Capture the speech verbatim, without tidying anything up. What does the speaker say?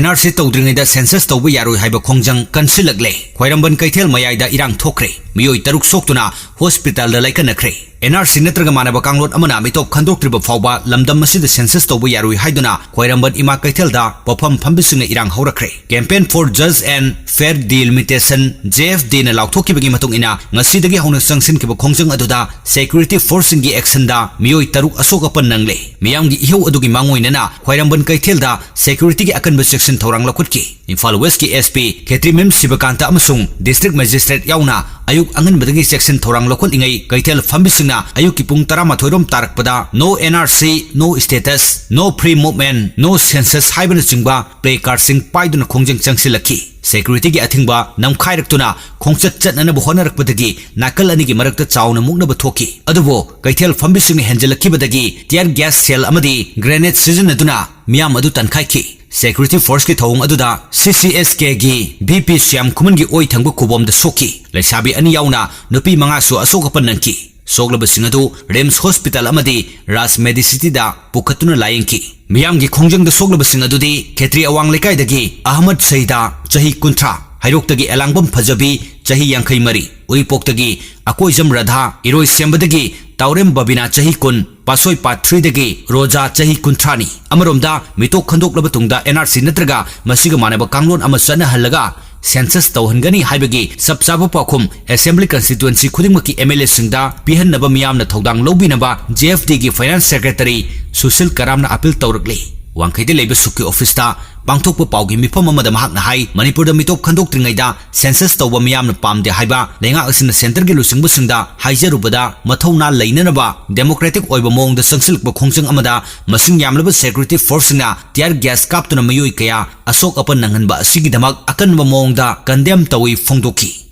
And R C ꯇꯧꯗ꯭ꯔꯤꯉꯩꯗ census ꯇꯧꯕ ꯌꯥꯔꯣꯏ ꯍꯥꯏꯕ ꯈꯣꯡꯖꯪ ꯀꯟꯁꯤꯜꯂꯛꯂꯦ꯫ ꯈ꯭ꯋꯥꯏꯔꯝꯕꯟ ꯀꯩꯊꯦꯜ ꯃꯌꯥꯏꯗ ꯏꯔꯥꯡ ꯊꯣꯛꯈ꯭ꯔꯦ꯫ ꯃꯤꯑꯣꯏ ꯇꯔꯨꯛ ꯁꯣꯛꯇꯨꯅ ꯍꯣꯁꯄꯤꯇꯥꯜꯗ ꯂꯥꯏꯀꯠꯅꯈ꯭ꯔꯦ꯫ ꯑꯦꯟ ꯑꯥꯔ ꯁꯤ ꯅꯠꯇ꯭ꯔꯒ ꯃꯥꯟꯅꯕ ꯀꯥꯡꯂꯣꯟ ꯑꯃꯅ ꯃꯤꯇꯣꯞ ꯈꯟꯗꯣꯛꯇ꯭ꯔꯤꯕ ꯐꯥꯎꯕ ꯂꯝꯗꯝ ꯑꯁꯤꯗ ꯁꯦꯟꯁꯁ ꯇꯧꯕ ꯌꯥꯔꯣꯏ ꯍꯥꯏꯗꯨꯅ ꯈ꯭ꯋꯥꯏꯔꯝꯕꯟ ꯏꯃꯥ ꯀꯩꯊꯦꯜꯗ ꯄꯣꯠꯐꯝ ꯐꯝꯕꯤꯁꯤꯡꯅ ꯏꯔꯥꯡ ꯍꯧꯔꯛꯈ꯭ꯔꯦ꯫ Campaign for Justice and Fair Delimitation, J F D, ꯅ ꯂꯥꯎꯊꯣꯛꯈꯤꯕꯒꯤ ꯃꯇꯨꯡ ꯏꯟꯅ, ꯉꯁꯤꯗꯒꯤ ꯍꯧꯅ ꯆꯪꯁꯤꯟꯈꯤꯕ ꯈꯣꯡꯖꯪ ꯑꯗꯨꯗ ꯁꯦꯀ꯭ꯌꯨꯔꯤꯇꯤ ꯐꯣꯔꯁꯁꯤꯡꯒꯤ ꯑꯦꯛꯁꯟꯗ ꯃꯤꯑꯣꯏ ꯇꯔꯨꯛ ꯑꯁꯣꯛ ꯑꯄꯟ ꯅꯪꯂꯦ꯫ ꯃꯤꯌꯥꯝꯒꯤ ꯏꯍꯧ ꯑꯗꯨꯒꯤ ꯃꯥꯡꯑꯣꯏꯅꯅ ꯈ꯭ꯋꯥꯏꯔꯝꯕꯟ ꯀꯩꯊꯦꯜꯗ ꯁꯦꯀ꯭ꯌꯨꯔꯤꯇꯤꯒꯤ ꯑꯀꯟꯕ ꯆꯦꯛꯁꯤꯟ ꯊꯧꯔꯥꯡ ꯂꯧꯈꯠꯈꯤ꯫ ꯏꯝꯐꯥꯜ ꯋꯦꯁꯀꯤ ꯑꯦꯁ ꯄꯤ ꯈꯦꯇ꯭ꯔꯤꯃꯌꯨꯝ ꯁꯤꯕꯀꯥꯟꯇ ꯑꯃꯁꯨꯡ ꯗꯤꯁꯇ꯭ꯔꯤꯛ ꯃꯦꯖꯤꯁꯇ꯭ꯔꯦꯠ ꯌꯥꯎꯅ ꯑꯌꯨꯛ ꯑꯉꯟꯕꯗꯒꯤ ꯆꯦꯛꯁꯤꯟ ꯊꯧꯔꯥꯡ ꯂꯧꯈꯠꯂꯤꯉꯩ, ꯀꯩꯊꯦꯜ ꯐꯝꯕꯤꯁꯤꯡꯅ ꯑꯌꯨꯛꯀꯤ ꯄꯨꯡ ꯇꯔꯥꯃꯥꯊꯣꯏ ꯔꯣꯝ ꯇꯥꯔꯛꯄꯗ "No N R C, no status, no free movement, no census" ꯍꯥꯏꯕꯅꯆꯤꯡꯕ ꯄ꯭ꯂꯦ ꯀꯥꯔꯗꯁꯤꯡ ꯄꯥꯏꯗꯨꯅ ꯈꯣꯡꯖꯪ ꯆꯪꯁꯤꯜꯂꯛꯈꯤ꯫ ꯁꯦꯀ꯭ꯌꯨꯔꯤꯇꯤꯒꯤ ꯑꯊꯤꯡꯕ ꯅꯝꯈꯥꯏꯔꯛꯇꯨꯅ ꯈꯣꯡꯆꯠ ꯆꯠꯅꯅꯕ ꯍꯣꯠꯅꯔꯛꯄꯗꯒꯤ ꯅꯥꯀꯜ ꯑꯅꯤꯒꯤ ꯃꯔꯛꯇ ꯆꯥꯎꯅ ꯃꯨꯛꯅꯕ ꯊꯣꯛꯈꯤ꯫ ꯑꯗꯨꯕꯨ ꯀꯩꯊꯦꯜ ꯐꯝꯕꯤꯁꯤꯡꯅ ꯍꯦꯟꯖꯜꯂꯛꯈꯤꯕꯗꯒꯤ tear gas shell ꯑꯃꯗꯤ grenade ꯁꯤꯖꯤꯟꯅꯗꯨꯅ ꯃꯤꯌꯥꯝ ꯑꯗꯨ ꯇꯟꯈꯥꯏꯈꯤ꯫ ꯁꯦꯀ꯭ꯌꯨꯔꯤꯇꯤ ꯐꯣꯔꯁꯀꯤ ꯊꯧꯑꯣꯡ ꯑꯗꯨꯗ C C S K ꯒꯤ V P ꯁ꯭ꯌꯥꯝ ꯈꯨꯃꯟꯒꯤ ꯑꯣꯏ ꯊꯪꯕ ꯈꯨꯕꯣꯝꯗ ꯁꯣꯛꯈꯤ꯫ ꯂꯩꯁꯥꯕꯤ ꯑꯅꯤ ꯌꯥꯎꯅ ꯅꯨꯄꯤ ꯃꯉꯥꯁꯨ ꯑꯁꯣꯛ ꯑꯄꯟ ꯅꯪꯈꯤ꯫ ꯁꯣꯛꯂꯕꯁꯤꯡ ꯑꯗꯨ ꯔꯤꯝꯁ ꯍꯣꯁꯄꯤꯇꯥꯜ ꯑꯃꯗꯤ ꯔꯥꯖ ꯃꯦꯗꯤꯁꯤꯇꯤꯗ ꯄꯨꯈꯠꯇꯨꯅ ꯂꯥꯌꯦꯡꯈꯤ꯫ ꯃꯤꯌꯥꯝꯒꯤ ꯈꯣꯡꯖꯪꯗ ꯁꯣꯛꯂꯕꯁꯤꯡ ꯑꯗꯨꯗꯤ ꯈꯦꯇ꯭ꯔꯤ ꯑꯋꯥꯡ ꯂꯩꯀꯥꯏꯗꯒꯤ ꯑꯍꯃꯗ ꯁꯍꯤꯗꯥ, ꯆꯍꯤ ꯀꯨꯟꯊ꯭ꯔꯥ, ꯍꯩꯔꯣꯛꯇꯒꯤ ꯑꯦꯂꯥꯡꯕꯝ ꯐꯖꯕꯤ, ꯆꯍꯤ ꯌꯥꯡꯈꯩ ꯃꯔꯤ, ꯎꯔꯤꯄꯣꯛꯇꯒꯤ ꯑꯀꯣꯏꯖꯝ ꯔꯥꯙꯥ, ꯏꯔꯣꯏꯁꯦꯝꯕꯗꯒꯤ ꯇꯥꯎꯔꯦꯝ ꯕꯕꯤꯅꯥ, ꯆꯍꯤ ꯀꯨꯟ, ꯄꯥꯠꯁꯣꯏ ꯄꯥꯠ ꯊ꯭ꯔꯤꯗꯒꯤ ꯔꯣꯖꯥ, ꯆꯍꯤ ꯀꯨꯟꯊ꯭ꯔꯥꯅꯤ꯫ ꯑꯃꯔꯣꯝꯗ, ꯃꯤꯇꯣꯞ ꯈꯟꯗꯣꯛꯂꯕ ꯇꯨꯡꯗ N R C ꯅꯠꯇ꯭ꯔꯒ ꯃꯁꯤꯒ ꯃꯥꯟꯅꯕ ꯀꯥꯡꯂꯣꯟ ꯑꯃ ꯆꯠꯅꯍꯜꯂꯒ ꯁꯦꯟꯁꯁ ꯇꯧꯍꯟꯒꯅꯤ ꯍꯥꯏꯕꯒꯤ ꯆꯞ ꯆꯥꯕ ꯄꯥꯎꯈꯨꯝ ꯑꯦꯁꯦꯝꯕ꯭ꯂꯤ ꯀꯟꯁꯇꯤꯇ꯭ꯋꯦꯟꯁꯤ ꯈꯨꯗꯤꯡꯃꯛꯀꯤ M L A ꯁꯤꯡꯗ ꯄꯤꯍꯟꯅꯕ ꯃꯤꯌꯥꯝꯅ ꯊꯧꯗꯥꯡ ꯂꯧꯕꯤꯅꯕ J F D ꯒꯤ ꯐꯥꯏꯅꯥꯟꯁ ꯁꯦꯀ꯭ꯔꯦꯇꯔꯤ ꯁꯨꯁꯤꯜ ꯀꯔꯥꯝꯅ ꯑꯄꯤꯜ ꯇꯧꯔꯛꯂꯤ꯫ ꯋꯥꯡꯈꯩꯗ ꯂꯩꯕ ꯁꯨꯛꯀꯤ ꯑꯣꯐꯤꯁꯇ ꯄꯥꯡꯊꯣꯛꯄ ꯄꯥꯎꯒꯤ ꯃꯤꯐꯝ ꯑꯃꯗ ꯃꯍꯥꯛꯅ ꯍꯥꯏ, ꯃꯅꯤꯄꯨꯔꯗ ꯃꯤꯇꯣꯞ ꯈꯟꯗꯣꯛꯇ꯭ꯔꯤꯉꯩꯗ ꯁꯦꯟꯁꯁ ꯇꯧꯕ ꯃꯤꯌꯥꯝꯅ ꯄꯥꯝꯗꯦ ꯍꯥꯏꯕ ꯂꯩꯉꯥꯛ ꯑꯁꯤꯅ ꯁꯦꯟꯇꯔꯒꯤ ꯂꯨꯆꯤꯡꯕꯁꯤꯡꯗ ꯍꯥꯏꯖꯔꯨꯕꯗ, ꯃꯊꯧꯅꯥ ꯂꯩꯅꯅꯕ ꯗꯦꯃꯣꯀ꯭ꯔꯦꯇꯤꯛ ꯑꯣꯏꯕ ꯃꯑꯣꯡꯗ ꯆꯪꯁꯤꯜꯂꯛꯄ ꯈꯣꯡꯖꯪ ꯑꯃꯗ ꯃꯁꯤꯡ ꯌꯥꯝꯂꯕ ꯁꯦꯀ꯭ꯌꯨꯔꯤꯇꯤ ꯐꯣꯔꯁꯁꯤꯡꯅ tear gas ꯀꯥꯞꯇꯨꯅ ꯃꯤꯑꯣꯏ ꯀꯌꯥ ꯑꯁꯣꯛ ꯑꯄꯟ ꯅꯪꯍꯟꯕ ꯑꯁꯤꯒꯤꯗꯃꯛ ꯑꯀꯟꯕ ꯃꯑꯣꯡꯗ condemn ꯇꯧꯏ ꯐꯣꯡꯗꯣꯛꯈꯤ꯫